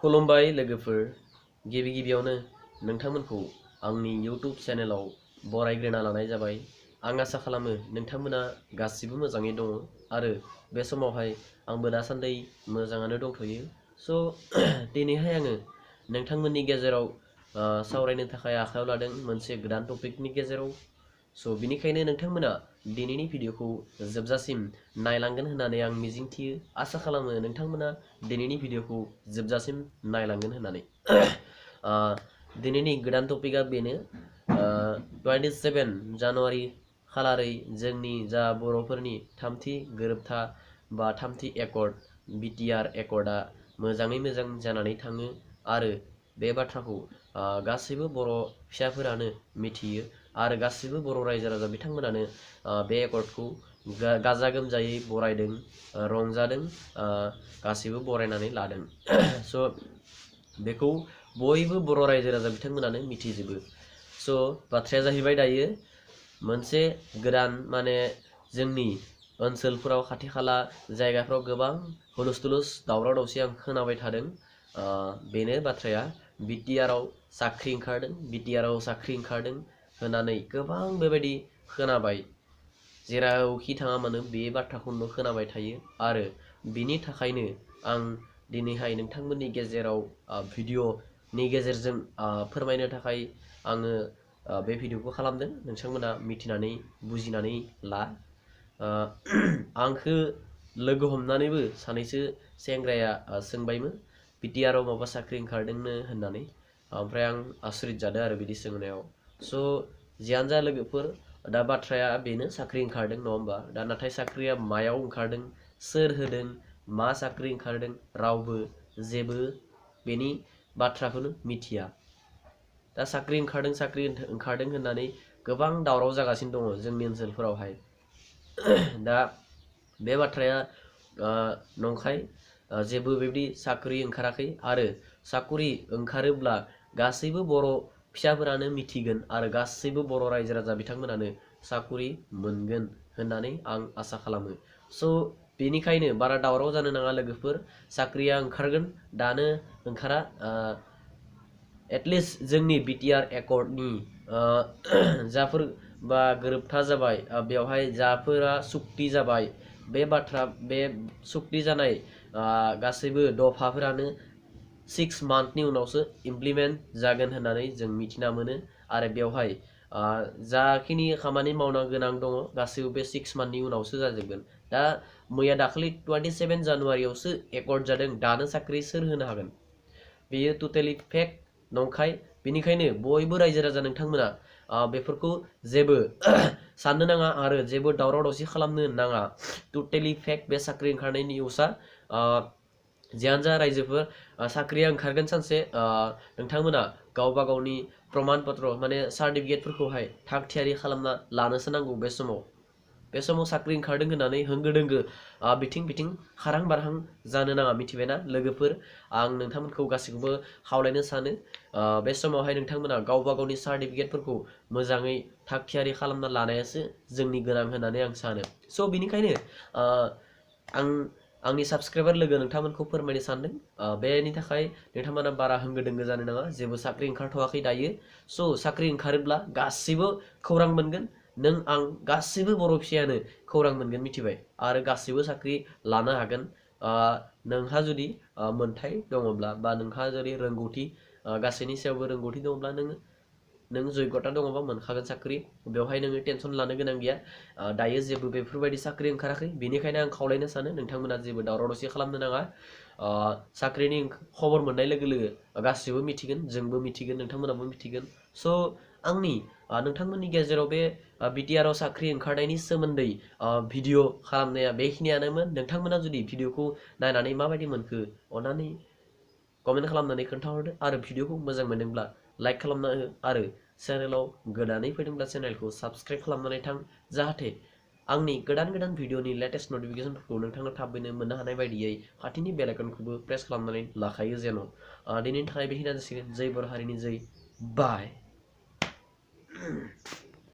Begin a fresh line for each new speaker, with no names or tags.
खुलुमबाय लोगोफोर गिबि गिबियावनो नोंथांमोनखौ आंनि YouTube चेनेलाव बरायग्रोना लानाय जाबाय। आं आसा खालामो नोंथांमोना गासिबो मोजाङै दङ आरो बे समावहाय आंबो दासान्दि मोजाङानो दंथ'यो। दिनैहाय आङो नोंथांमोननि गेजेराव सावरायनो थाखाय आखायाव लादों मोनसे गोदान टपिकनि गेजेराव। बिनिखायनो नोंथांमोना दिनैनि भिडिअखौ जोबजासिम नायलांगोन होननानै आं मिजिंथियो। आसा खालामो नोंथांमोना दिनैनि भिडिअखौ जोबजासिम नायलांगोन होननानै। दिनैनि गोदान टपिकआ बेनो 27 जानुवारि खालारै जोंनि जा बर'फोरनि थामथि गोरोबथा बा थामथि एकर्ड बिटिआर एकर्डआ मोजाङै मोजां जानानै थाङो आरो बे बाथ्राखौ गासैबो बर' फिसाफोरानो मिथियो आरो गासैबो बर' रायजो राजा बिथांमोनानो बे एकर्डखौ गाजा गोमजायै बरायदों, रंजादों, गासैबो बरायनानै लादों। बेखौ बयबो बर' रायजो राजा बिथांमोनानो मिथिजोबो। बाथ्राया जाहैबाय दायो मोनसे गोदान माने जोंनि ओनसोलफोराव खाथि खाला जायगाफ्राव गोबां हुलुस-थुलुस दावराव दावसि आं खोनाबाय थादों। बेनो बाथ्राया बिटिआरआव साख्रि ओंखारदों होननानै गोबां बेबायदि खोनाबाय। जेरावखि थाङा मानो बे बाथ्राखौनो खोनाबाय थायो आरो बिनि थाखायनो आं दिनैहाय नोंथांमोननि गेजेराव भिडिअनि गेजेरजों फोरमायनो थाखाय आङो बे भिडिअखौ खालामदों। नोंथांमोना मिथिनानै बुजिनानै ला। आंखौ लोगो हमनानैबो सानैसो सेंग्राया सोंबायमोन बिटिआरआव माबा साख्रि ओंखारदोंनो होननानै। ओमफ्राय आं आसरित जादों आरो बिदि सोंनायाव। जियानो जा लोगोफोर, दा बाथ्राया बेनो साख्रि ओंखारदों नङा होमबा? दा नाथाय साख्रिया मायाव ओंखारदों, सोर होदों, मा साख्रि ओंखारदों, रावबो जेबो बेनि बाथ्राखौनो मिथिया। दा साख्रि ओंखारदों होननानै गोबां दावराव जागासिनो दङ जोंनि ओनसोलफोरावहाय। दा बे बाथ्राया नंखाय। जेबो बेबायदि साख्रि ओंखाराखै आरो साख्रि ओंखारोब्ला गासैबो बर' फिसाफोरानो मिथिगोन आरो गासैबो बर' रायजो राजा बिथांमोनानो साख्रि मोनगोन होननानै आं आसा खालामो। बेनिखायनो बारा दावराव जानो नाङा लोगोफोर। साख्रिया ओंखारगोन, दानो ओंखारा। एटलिस्ट जोंनि बिटिआर एकर्डनि जाफोर बा गोरोबथा जाबाय, बेवहाय जाफोरा सुक्ति जाबाय, बे सुक्ति जानाय गासैबो दफाफोरानो 6 मान्थनि उनावसो इमप्लिमेन्ट जागोन होननानै जों मिथिना मोनो आरो बेवहाय जाखिनि खामानि मावनो गोनां दङ गासैबो बे 6 मान्थनि उनावसो जाजोबगोन। दा मैया दाखालि 27 जानुवारियावसो एकर्ड जादों, दानो साख्रि सोर होनो हागोन? बेयो टटेलि फेक, नंखाय। बेनिखायनो बयबो रायजो राजा नोंथांमोना बेफोरखौ जेबो साननो नाङा आरो जेबो दावराव दावसि खालामनो नाङा। टटेलि फेक बे साख्रि ओंखारनाय निउसआ। जियानो जा रायजोफोर, साख्रिया ओंखारगोन सानसे। नोंथांमोना गावबा गावनि प्रमान पत्र माने सार्टिफिकेटफोरखौहाय थाग थियारि खालामना लानोसो नांगौ। बे समाव साख्रि ओंखारदों होननानै होंगो दोंगो बिथिं बिथिं खारहां बारहां जानो नाङा, मिथिबायना लोगोफोर? आं नोंथांमोनखौ गासैखौबो खावलायनो सानो बे समावहाय नोंथांमोना गावबा गावनि सार्टिफिकेटफोरखौ मोजाङै थाग थियारि खालामना लानायासो जोंनि गोनां होननानै आं सानो। बेनिखायनो आं आंनि साबस्क्राइबार लोगो नोंथांमोनखौ फोरमायनो सानदों, बेनि थाखाय नोंथांमोना बारा होंगो दोंगो जानो नाङा। जेबो साख्रि ओंखारथ'वाखै दायो। साख्रि ओंखारोब्ला गासिबो खौरां मोनगोन। नों आं गासिबो बर' फिसायानो खौरां मोनगोन, मिथिबाय? आरो गासिबो साख्रि लानो हागोन। नोंहा जुदि मोन्थाय दङब्ला बा नोंहा जुदि रोंगौथि, गासैनि सायावबो रोंगौथि दङब्ला नों जयगथा दङबा मोनखागोन साख्रि। बेवहाय नोङो टेनसन लानो गोनां गैया। दायो जेबो बेफोरबायदि साख्रि ओंखाराखै। बेनिखायनो आं खावलायनो सानो नोंथांमोना जेबो दावराव दावसि खालामनो नाङा। साख्रिनि खबर मोननाय लोगो लोगो गासिबो मिथिगोन, जोंबो मिथिगोन, नोंथांमोनाबो मिथिगोन। आंनि नोंथांमोननि गेजेराव बे बिटिआरआव साख्रि ओंखारनायनि सोमोन्दै भिडिअ खालामनाया बेखिनियानोमोन। नोंथांमोना जुदि भिडिअखौ नायनानै माबायदि मोनखो अन्नानै कमेन्ट खालामनानै खोन्थाहरदो आरो भिडिअखौ मोजां मोनदोंब्ला लाइक खालामना हो आरो चेनेलाव गोदानै फैदोंब्ला चेनेलखौ साबस्क्राइब खालामनानै थां, जाहाथे आंनि गोदान गोदान भिडिअनि लेटेस्ट नटिफिकेसनफोरखौ नोंथांनो थाबैनो मोननो हानाय बायदियै खाथिनि बेल आइकनखौबो प्रेस खालामनानै लाखायो जेन'। दिनैनि थाखाय बेखिनियानो जासिगोन। जै बर' हारिनि जै। बाय।